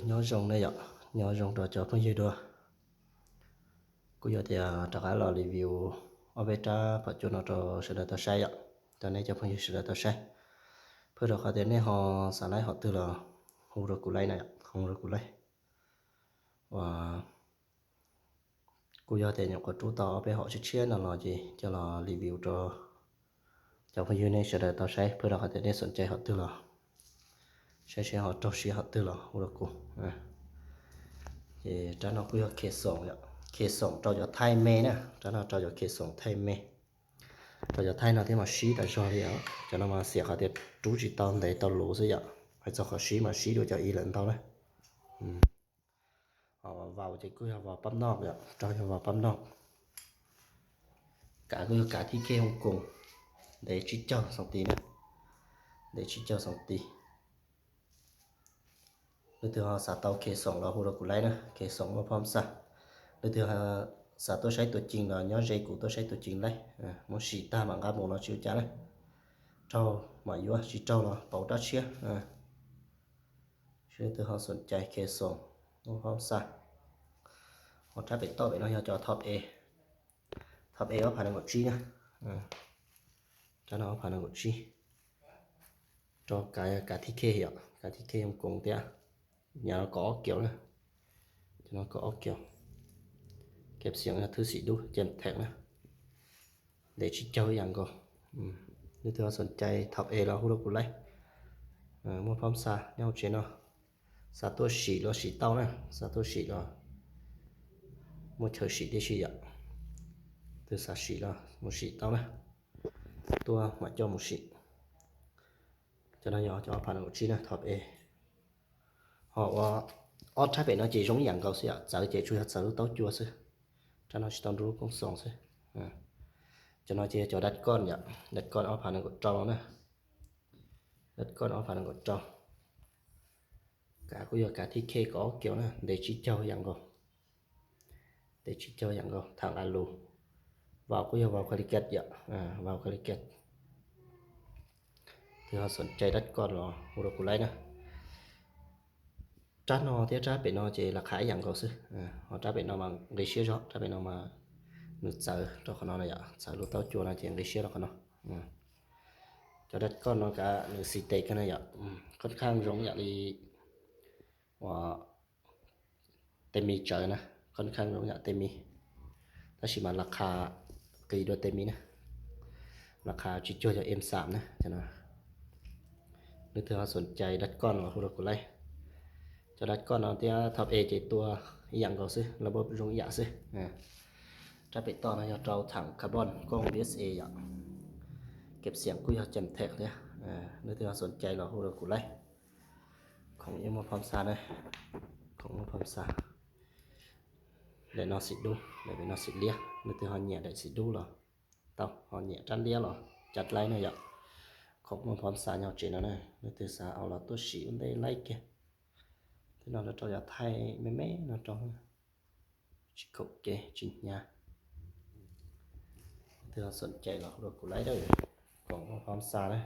Nyob zoo ne yom, nyob zoo rau cov phooj ywg dua. Kuj yog tias rov qab los review ob peb rab phom cua no rau sawv daws tau saib yom, rau nej cov phooj ywg sawv daws tau saib. Pheej rau qhov tias nej ho xav laib hom twg los hu rau kuv laib na, hu rau kuv laib. Uas kuj yog tias nyuam qhuav rub tau ob peb hom tshiab tshiab no los ces coj los review rau cov phooj ywg nej sawv daws tau saib, pheej rau qhov tias nej xoom cai hom twg los saib seb ho raug siab hom twg los hu rau kuv. Ces rab no kuj yog khe xoom, khe xoom rau cov thaij me na, rab no rau cov khe xoom thaij me. Rau cov thaij no thiab mas sib tas zog li os, cov no mas xiam qhov tias rub tsis tau ntev tau luv xwb yom, hais txog qhov sib mas sib dua cov ib lawm ntau na. Vau ces kuj yog vau pab noj yom, rau yog vau pab noj. Kav kuj yog kav thib khej Hong Kong, ntev tsib caug xoo tis na, ntev tsib caug xoo tis. Leej twg ho xav tau khe xoom los hu rau kuv laib na, khe xoom muaj phab xa. Leej twg xav tuaj saib tua cees los nyob ze kuv tuaj saib tua cees laib, muab sim tag mam nqa mus no tsis ua cas na. Raug mam yuav, tsis raug los pauv rab tshiab. Leej twg ho xoom cai khe xoom muaj phab xa. Ho rab pem toj pem no yog cov thop A, thop A ob phav nees nkaum tsib na. Rab no ob phav nees nkaum tsib. Rau kav thib khej yom, kav thib khej Hong Kong thiab. Nyav no kaum ob kiaus na, cov no kaum ob kiaus. Keb xeem yog thwb xim dub cem theem na. Ntev tsib caug ib yam nkaus. Leej twg ho xoom cai thop A los hu rau kuv laib. Muaj phab xa nyob hauv tsev no. Xav tuaj sim los sim tau na, xav tuaj sim los muaj chaw sim tib si yom. Twg xav sim los mus sim tau na, tuaj mam coj mus sim. Cov no yog cov ob phav nees nkaum tsib na, thop A. Ho ua ob rab pem no ces zoo ib yam nkaus xwb yom, txawv ces tsuas yog txawv lub taub cua xwb. Rab no tsis tau nrub lub koob xoos xwb. Cov no ces yog cov dab koj yom, dab koj ob phav nees nkaum rau na. Dab koj ob phav nees nkaum rau. Kav kuj yog kav thib khej kaum ob kiaus na, ntev tsib caug ib yam nkaus. Ntev tsib caug ib yam nkaus, tham nqa lus. Vau kuj yog vau Calicut yom, vau Calicut. Twg ho xoom cai dab koj los hu rau kuv laib na. Rab no thiab rab pem no ces las qha ib yam nkaus xwb. Ho rab pem no mas nqi siab zog, rab pem no mas nws txawv rau qhov no na yom, txawv lub taub cua no ces nqi siab rau qhov no. Cov dab koj no kav nws xis tes kawg na yom, khoob khaaj zoo yam li uas tej me tsawv na, khoob khaaj zoo yam tej me, tab sis mas las qha qis dua tej me na, las qha tsis cuag cov em xam na. Leej twg ho xoom cai dab koj no los hu rau kuv laib. Cov dab koj no thiab thop A ces tua ib yam nkaus xwb, lab npab zoo ib yam xwb. Rab pem toj no yog rau tham carbon kooj B S A yom, keb xeem kuj yog cem theem thiab. Leej twg ho xoom cai los hu rau kuv laib. Khoom yeej muaj phab xa na, khoom muaj phab xa. Daim no xim dub, daim pem no xim liab, leej twg ho nyiam daim xim dub los tau, ho nyiam rab liab los cas laib na yom. Khoom muaj phab xa nyob tsev no na, leej twg xav au los tuaj sim ua ntej laib kiag. Twb no lawv rau yov thaij me me no rau, tsis khoom kev tsis hnyav. Leej twg ho xoom cai los hu rau kuv laib dawb. Khoom muaj phab xa na.